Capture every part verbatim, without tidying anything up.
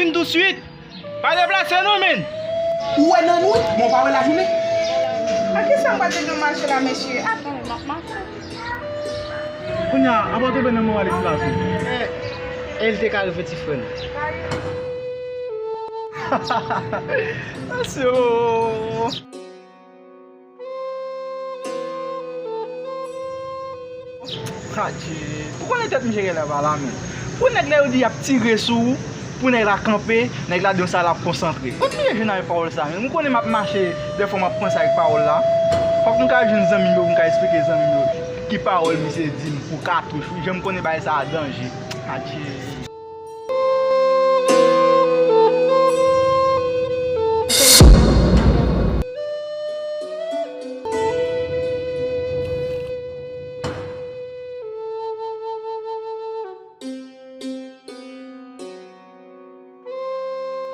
Vin tousuit. Pa deplase non, men. Ou wè nan nwit, men w pa wè lajounen. A kisa m pral te nan mache la, mesye? Atann, m ap mache. Kounye a, apa w tonbe nan moralis la tou? E, e l te ka rive ti frè m. Mesye o. Adje, ou konnen tèt misye genlè pa la menm. Pou nèg la yo di y ap tire sou ou, pou nèg la kanpe, nèg la di yon sa l ap konsantre. Kot misye jwenn avèk pawòl sa menm? Ou konnen m ap mache, dèfwa m ap panse avèk pawòl la. Fòk m ka jwenn zanmi m yo, pou m ka eksplike zanmi m yo ki pawòl misye di m pou katouch. Wi, jan m konnen bagay sa a danje. Adje.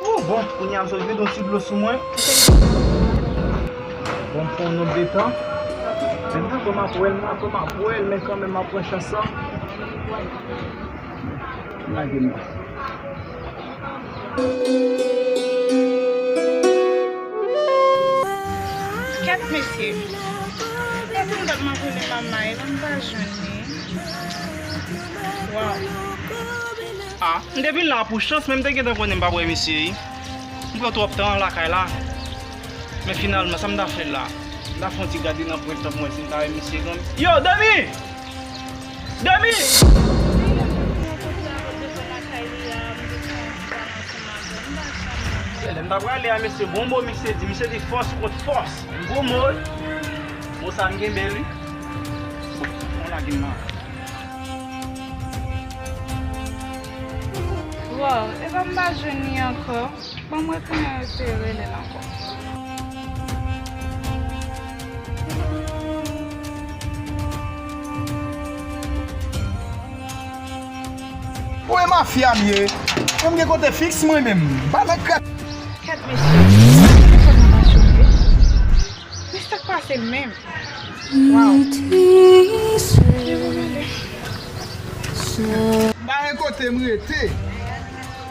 Oh, bon, kounye a m sot vide yon ti dlo sou mwen. Bon, m pran yon nòt de tan. Men m dakò m ap wè l, m dakò m ap wè l, men kanmenm m ap pran chans lan. Lage m la. Kèt, mesye. Gade yon dat m ap rele Mama, epi m pa jwenn li. Waw. Ah, m te vin la pou chans, men m te gentan konnen m p ap wè misye, wi. M pran twòp tan lakay la. Men finalman, sa m ta fè la? M ta fè yon ti gade nan pwen tan pou m wè si m ta wè misye kanmenm. Yo, Dani! Dani! Lè m ta prale a, mesye, gon mo misye di, misye di fòs kont fòs. Gwo mo, wi. Mo sa m kenbe l, wi. Bon, on lage m nan. Wow, epa m pa jwenn li ankò. Ban m wè kounye a yo te rele l ankò. Ou e mafya m ye. Mwen m gen kote fiks mwen menm. M pa nan krak. Kèt mesye. Telefòn nan pa chofe. Men sa k pase menm? Waw. M pa gen kote m rete.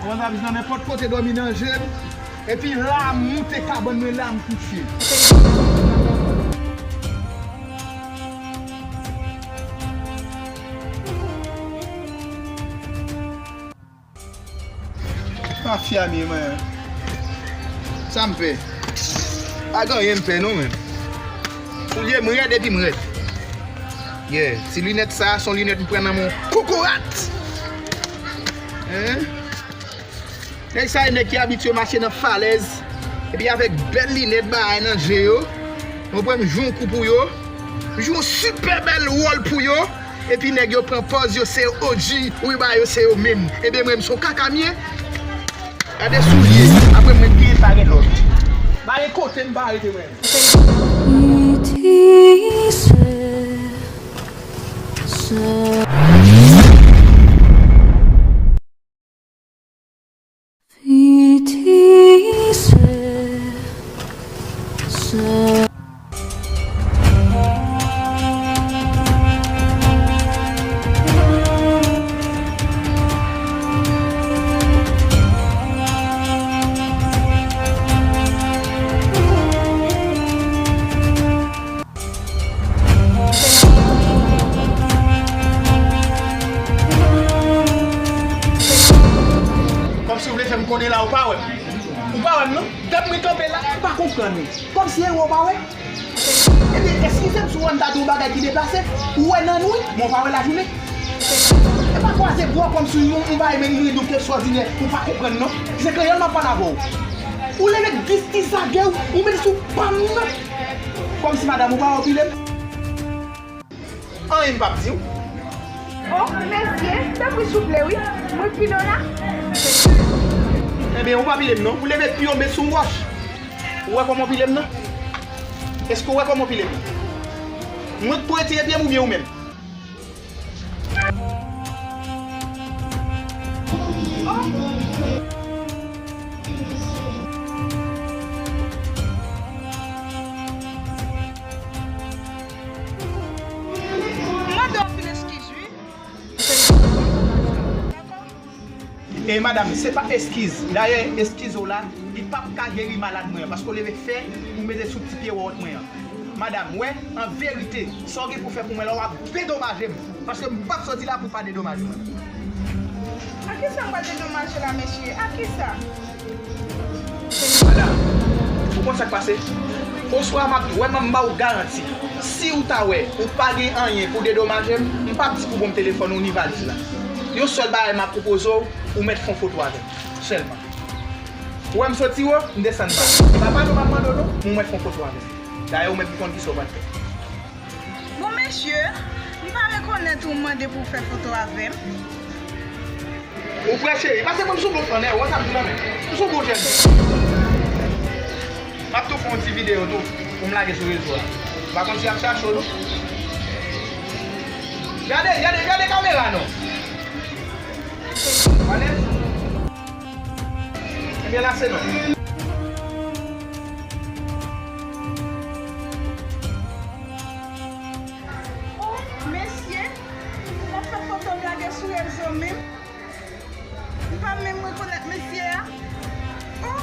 Mwen ap nan nenpòt kote dòmi nan je m. Epi la m moute kabann mwen la m kouche. Mafya m ye mwen. Sa m pè? Pa gen anyen m pè non menm. Soulye m rèd epi m rèd. Yeah, ti linèt sa a, se yon linèt m pran nan men yon kokorat. Hein? Nèg sa yo nèg ki abitye mache nan falèz, epi avèk bèl linèt bagay nan je yo. Ou konprann, m jwe yon kou pou yo. M jwe yon sipè bèl wòl pou yo. Epi nèg yo pran pòz yo se yo O G, wi ba yo se yo menm. Ebyen mwen m se yon kaka m ye. Gade soulye, apre mwen gen pa gen lòt. Ba e kote m pa rete mwen. It is Kòmsi w vle fè m konnen la, ou pa wè m. Ou pa wè m, non? Dat mwen kanpe la, m pa konprann ou. Kòmsi ewo w pa wè? Ebyen, eskize m si w wè m ta di yon bagay ki deplase. Ou wè nan nwit, men w pa wè lajounen. E pa kwaze bra w kòmsi yon, yon bagay menm ridou ki ekstwòdinè, ou pa konprann, non. Se kreyòl m ap pale avè w. Ou leve dis ti zage w, ou mete sou pa m nan. Kòmsi madanm ou pa wè w pile m. Anyen m p ap di w. O, mesye, tanpri souple wi, mwen pile w la. Ebyen, ou pa pile m non, ou leve pye w met sou yon wòch. Ou wè kòman w pile m nan? Èske w wè kòman w pile m nan? Mwen k pou retire pye m oubyen ou menm? M mande w anpil eskiz wi. Dakò. E E madanm, se pa eskiz. Dayè, eskiz ou la, li p ap ka geri malad mwen an, paske w leve fè pou mete sou ti pye wòt mwen an. Madanm, wè, an verite, sa w gen pou fè pou mwen la, w ap dedomaje m. Paske m p ap soti la pou pa dedomaje mwen. A kisa m pral dedomaje la, mesye? A kisa? Madanm, ou konn sa k pase? Oswa m ap, wè, m ba w garanti. Si w ta wè ou pa gen anyen pou dedomaje m, m p ap di pou ban m telefòn ou ni valiz la. Yon sèl bagay m ap pwopoze w, ou mèt fè yon foto avè m. Sèlman. Ou wè m soti wo, m desann ba. Se pa padon m ap mande w non, men ou mèt fè yon foto avè m. Dayè, ou menm ki konn kisa w pral fè. Bon, mesye, m pa rekonèt ou mande pou w fè foto avè m. Ou prè, cheri? Pase mwen m sou bon flanè, ou wè sa m di la menm. M sou bon jèn. M ap tou fè yon ti videyo tou, pou m lage sou rezo a. M pa konn si y ap chache w non. Gade, gade, gade kamera non. Alèz? Ebyen, lase non. Oh, mesye, w ap fè foto m lage sou rezo menm? M pa menm rekonèt mesye a. Oh!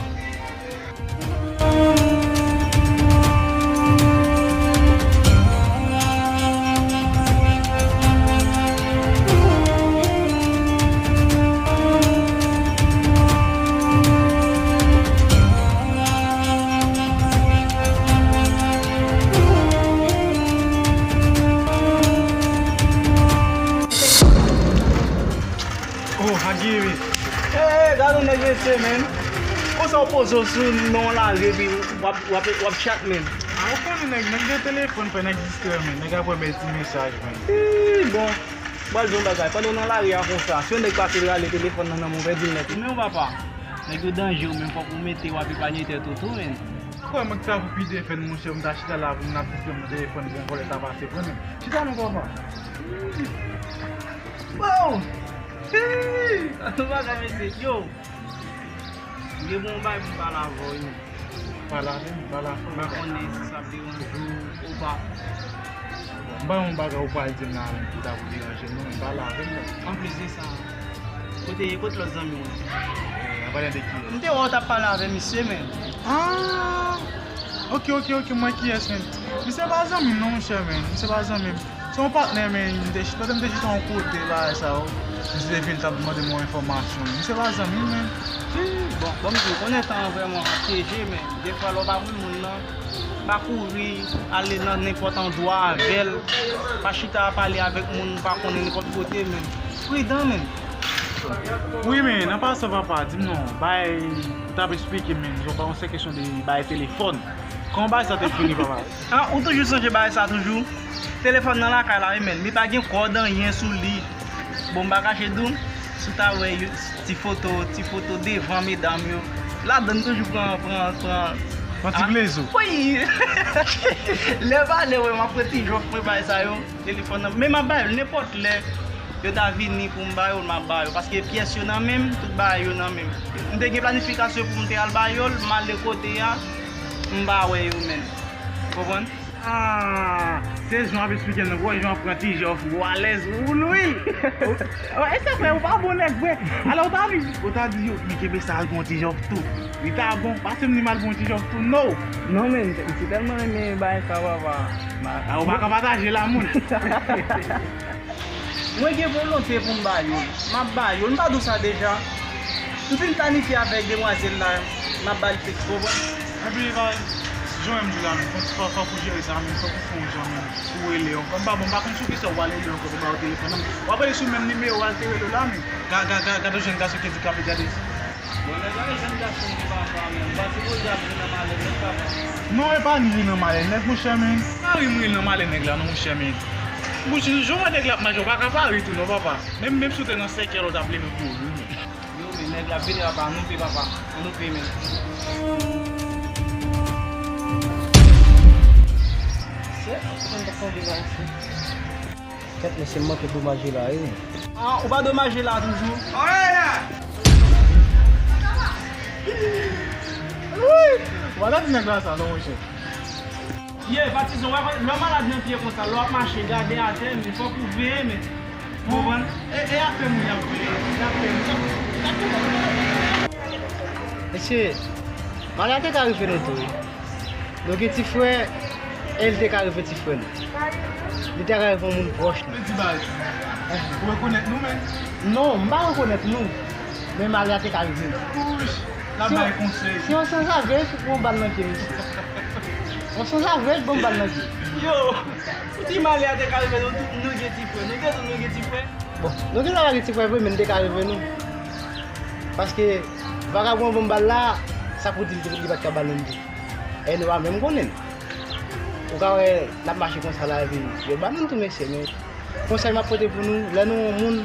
Oh, Agiri. Hey, gade yon nèg mesye, men. Konsa w poze w sou nan yon lari epi w ap, w ap, w ap chat, men. A, ou konnen nèg, nèg gen telefòn, fè nèg distrè, men. Nèg ap wè bèl ti mesaj, men. Ih, bon. M pral di w yon bagay. Pandan w nan lari a konsa, si yon nèg pase l rale telefòn nan nan men w, pèdi l nèt. Men w papa, nèg yo danje, ou menm fòk ou mete w ap epanye tèt ou tou, men. Kwè mwen ki sa pou pi defèn, monchè, m ta chita la pou m ap distrè m nan telefòn pou yon vòlè ta pase pran, men. Chita non, papa. Wow! Sa se bagay mesye, yo! M gen bon bagay pou m pale avè w, wi. Pale avè m, pale avè m. M pa konnen si sa ap deranje w ou pa. M pa yon bagay ou pral di m la menm ki ta pou deranje m non, men pale avè m non. Anplis de sa, kote, kote lòt zanmi w lan? Eh, an palan de kiyès? M te wè w t ap pale avè misye, men. Ah! Ok, ok, ok, m wè kiyès, men. Misye pa zanmi m non, monchè, men. Misye pa zanmi m. Se yon patnè, men, m te chita, m te chita yon kote, bagay sa yo. Misye te vin t ap mande m yon enfòmasyon. Misye pa zanmi m, men. Ih, bon, bon, m di w, konnen tan an vrèman pyeje, men defwa lè w pa konn moun nan, pa kouri ale nan nenpòt andwa avè l. Pa chita pale avèk moun ou pa konnen nenpòt kote, men. Pridan, men. Wi, men, nan pasan, papa, di m non, bay, ou t ap esplike m, men, se yon kesyon de bay telefòn. Kòman bagay sa te fini, papa? Ah, ou toujou sonje bagay sa toujou? Telefòn nan lakay la, wi, men li pa gen kòd anyen sou li. Bon, m pa kache di w, si w ta wè yo, ti foto, ti foto devan medam yo, ladann toujou pran, pran, pran. Pran ti glezo. Wi! Lè pa lè, wè, m ap pran ti jòf mwen bagay sa yo. Telefòn nan, men m ap ba yo l nenpòt lè. Yo ta vini pou m ba yo l, m ap ba yo. Paske pyès yo nan men m, tout bagay yo nan men m. M te gen planifikasyon pou m te al ba yo l, m ale kote a, m pa wè yo menm. Konprann? Ah, se jan w ap esplike m nan, wè jan w ap pran ti jòf ou alèz, ou lwil. Wè, e se vre, ou pa bon nèg vre. Alò, ou ta di, ou ta di yo, men kenbe sa al pran ti jòf tou. Li ta bon, pase m li m al pran ti jòf tou, no. Non, men, m te tèlman renmen bagay sa, papa. Ah, ou pa ka pataje la, moun. Mwen gen volonte pou m ba yo l. M ap ba yo l. M pa di w sa deja? M fin planifye avèk demwazèl la. M ap ba l fiks, ou konprann? Epi, pa, jan m di w la, men, fòk, fòk, fòk ou jere sa, men, fòk ou fè yon jan, men, pou w rele yo. M pa bon, m pa konn sou kisa w pral rele ankò pou ba yo telefòn nan. W ap rele sou menm nimewo a l te rele w la, men. Ga-, ga-, ga-, gade yon jèn gason ki andikape, gade. Bon, nèg la, jèn gason ki papa, men, m pa sipoze ap ri nan malè nèg, papa. Non, e pa ni ri nan malè nèg, monchè, men. Pa ri m ri nan malè nèg la, non, monchè, men. Bouch, jan w wè nèg la ap mache, w pa ka pa ri tou, non, papa. Menm, menm si w te nan sèkèl, w t ap leve pou w ri, men. Yo, men nèg la ap vini, papa, ann ouvri, papa. Ann ouvri, men. Sè, mwen pa konn bagay sa. Kèt, mesye, m manke domaje la, wi. Ah, ou pa domaje la toujou? Wi! Ou pa ta di nèg la sa, non, monchè. Ye, patizan, w ap, lè w malad nan pye konsa, lè w ap mache, gade atè, men fòk ou veye, men. Ou konprann? E, e afè moun y ap veye, e afè moun y ap veye. Mesye, malè a te ka rive nou tou, wi. Nou gen ti frè, e li te ka rive ti frè nou. Li te ka rive yon moun pwòch nou. Men di baz, ou rekonèt nou menm? Non, m pa rekonèt nou. Men malè a te ka rive nou. Wouch, l ap bay konsèy. Se yon sanzave ki pran bal nan pye, mesye. Yon sanzave ki pran bal nan pye. Yo, ou di malè a te ka rive nou, nou gen ti frè. Nou gen, nou gen ti frè. Bon, nou gen dwa pa gen ti frè vre, men li te ka rive nou. Paske vagabon ban m bal la, sa pou di li, li pa t ka ba nou l tou. E nou pa menm konnen l. Ou ka wè, n ap mache konsa lavi, yo ba nou l tou, mesye, men konsèy m ap pote pou nou, lè nou wè yon moun,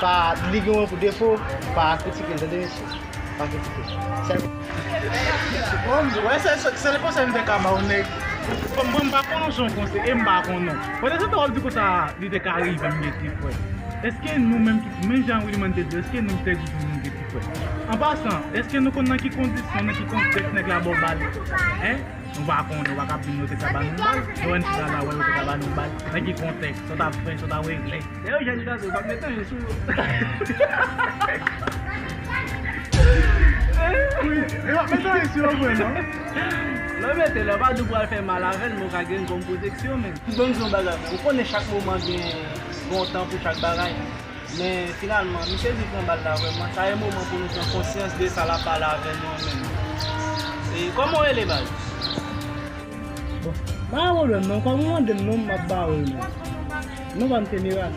pa li gen yon pou defo, pa kritike l, tande, mesye. Pa kritike. Sèl Bon, m di, wè, se, se, se le konsèy m te ka ba w, nèg. Bon, mwen, m pa konnen se yon konsèy, e m pa konnen. Pandan se tan w ap di konsa, li te ka rive m gen ti frè. Èske nou menm ki, menm jan Williman te di, èske nou te di nou gen ti frè? An pasan, èske nou konn nan ki kondisyon, nan ki kontèks nèg la ba w bal? Hein? Nou pa konnen, ou pa ka ap di m yo te ka ba nou bal. Yo wè n chita la, wè yo te ka ba nou bal. Nan ki kontèks? Sa w t ap fè, sa w t ap regle? Lè yo jwenn gade, yo p ap met anyen sou yo. Wi, yo p ap met anyen sou yo vre, non. Lè w mete, lè w pa di w pral fè mal avè l, men w ka gen l kòm pwoteksyon, men. Ban m di w yon bagay, men ou konnen chak moman gen, gen yon tan pou chak bagay. Men finalman, misye di pran bal la vrèman, sa e moman pou nou pran konsyans de sa l ap pale avè nou an menm. E kòman w rele, baz? Bon, pa gen pwoblèm non, kòm ou mande m non, m ap ba ou l non. Non pa m se Miras.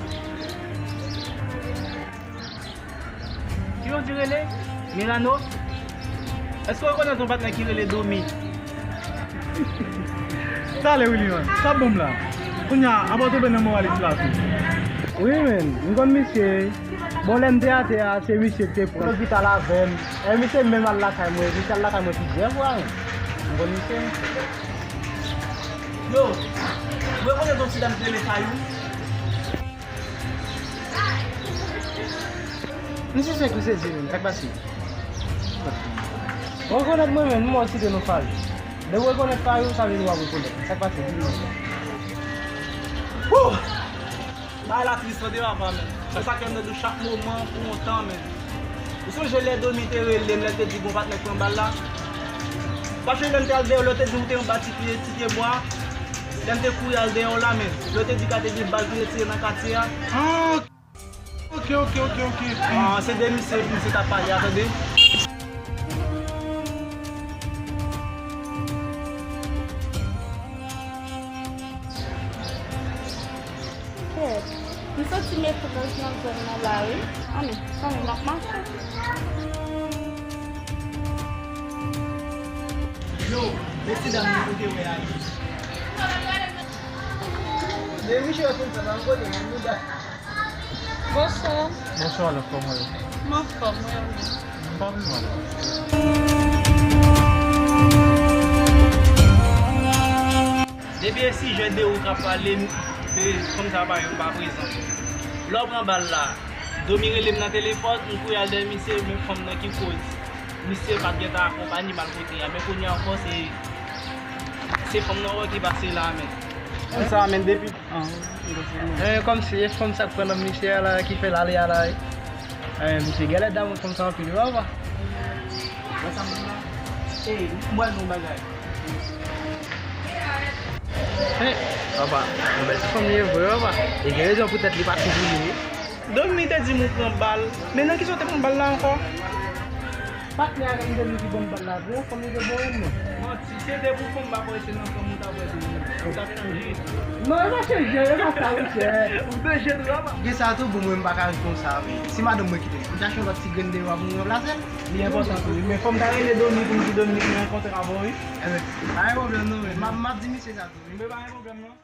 Kijan w di rele? Milano? Èske w rekonèt yon patnè ki rele Domi? Talè, Williman, sa bon m la. Kounye a, apa w tonbe nan moralis la tou? Wi, men, m konn misye. Bon, lè m te atè a, se misye ki te pran lopital avè m. E misye menm al lakay mwen, misye al lakay mwen plizyè fwa, men. M konn misye. Yo, ou rekonèt yon ti dam ki rele Fayou? Misye se ki sezi, menm, sa k pase? Ou rekonèt mwen menm, m wè w site non Fayou. Lè w rekonèt Fayou, sa vle di w ap rekonèt. Sa k pase? Di m non. Wouh! Bagay la tris tande papa, men. Se sa k fè m di w chak moman pou yon tan, men. Ou sonje lè Domi te rele m, lè l te di gon patnè k pran bal la? Paske lè m te al dèyè w, lè w te di w te anba ti pye, ti pye bwa. Lè m te kouri al dèyè w la, men. Lè w te di ka te gen bal ki retire nan katye a. Ah, ok, ok, ok, ok. Ah, se de misye, misye t ap pale a, tande. Kèt, m santi metrès nan zòn nan la, wi. Ann, fanmi, m ap mache. Yo, men ti dam nan kote wè a ye. Men miche yo fin fè pa m kote men mouda. Bonswa. Bonswa, lòt kòman w ye? M anfòm, wi, wi. M pa pi mal. Depi e sijè de ou k ap pale, fanm sa pa yon pa prezan. Lè w pran bal la, Domi rele m nan telefòn, m kouri al dèyè misye, men fanm nan ki koz. Misye pa t gentan akonpaye m al kote a, men kounye a ankò se, se fanm nan wè ki pase la, men. Fanm sa, men depi, ah, eh, kòmsi e fanm sa k pran nan misye a la, ki fè l ale a la, eh. Eh, misye genlè damou fanm sa anpil, wi, papa. Wè sa m di la? Ey, m pral di w yon bagay. Hey, papa, yon bèl ti fanm li ye vre, papa. E gen rezon poutèt li pa kouvri li, wi. Domi te di m ou pran bal, men nan kisa w te pran bal la ankò? Patnè a m te di ki ban m bal la vre, fanm li te bon menm non. Manti, si se te pou fanm m pa kwè se nan fanm ou t ap wè Domi. Ou t ap chanje. Non, e pa chanje, e pa sa, monchè. Ou danje tou, papa. Gen sa tou, bon, mwen m pa ka ret konsa, men si madanm mwen kite m, pou m chache yon lòt ti grenn deyò pou mwen ranplase l. Li enpòtan tou, wi. Men fò m ta rele Domi pou m di Domi m rankontre avè w, wi. Enben, pa gen pwoblèm non, men m ap, m ap di misye sa tou, wi. Men pa gen pwoblèm non.